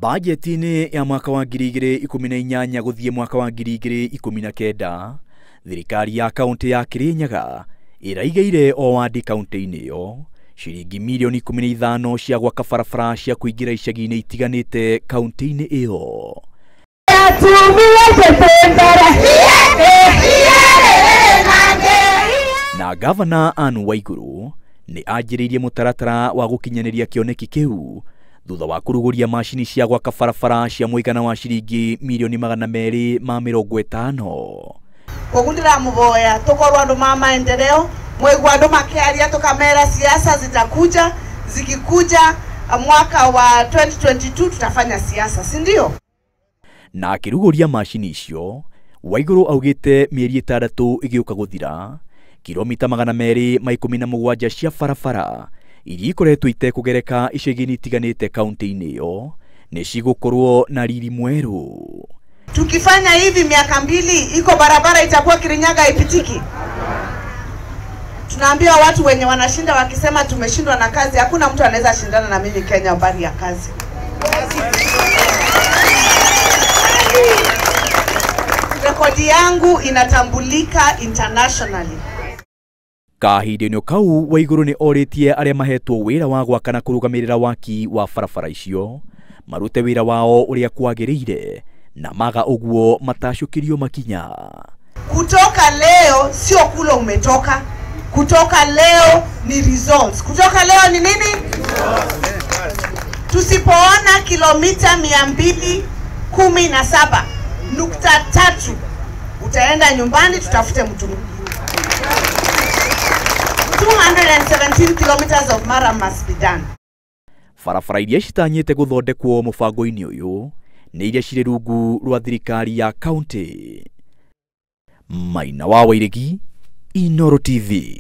Bajeti-inĩ ya mwaka wa 2018 gũthiĩ mwaka wa 2019, thirikari ya kaunti ya Kirinyaga ĩraigĩire o wadi kaunti-inĩ ĩyo ciringi mirioni 15 cia gwaka barabara cia kũingĩra icagi-inĩ itiganĩte kaunti-inĩ ĩyo. Na gavana Anne Waiguru nĩ anjĩrĩirie mũtaratara wa gũkinyanĩria kĩoneki kĩu thutha wa kũrugũria macini cia gwaka barabara cia mũigana wa ciringi mirioni 250. Koguo ndĩramũhoya tũkorwo andũ ma maendeleo, mwaigua andũ makĩaria tũkamera siasa zitakuja, zikikuja mwaka wa 2022 tutafanya siasa, si ndio? Na akĩrugũria macini icio, Waiguru augĩte mĩeri 6 ĩgĩũka gũthira, kilomita 217 cia barabara iria ikoretwo itekũgereka icagi-inĩ itiganĩte kaunti-inĩ ĩyo nĩ cigũkorwo na riri mwerũ. Tukifanya hivi miaka 2 iko barabara itakuwa Kirinyaga ipitiki. Tunaambia watu wenye wanashinda wakisema tumeshindwa na kazi, hakuna mtu anaweza shindana na mimi Kenya habari ya kazi. Rekodi yangu inatambulika internationally. Kahinda-inĩ kau Waiguru nĩ orĩtie arĩa mahetwo wĩra wa gwaka na kũrũgamĩrĩra waki wa barabara icio marute wĩra wao ũrĩa kwagĩrĩire na maga ũguo matacũkĩrio makinya. Kutoka leo sio kule umetoka. Kutoka leo ni results. Kutoka leo ni nini? Tusipoona kilomita 217.3 utaenda nyumbani tutafute mtu mwingine. 217 kilometers of murram must be done. Barabara iria citanyĩte gũthondekwo mũbango-inĩ ũyũ nĩ iria cirĩ rungu rwa thirikari ya kaunti. Maina wa Wairegi, Inooro TV.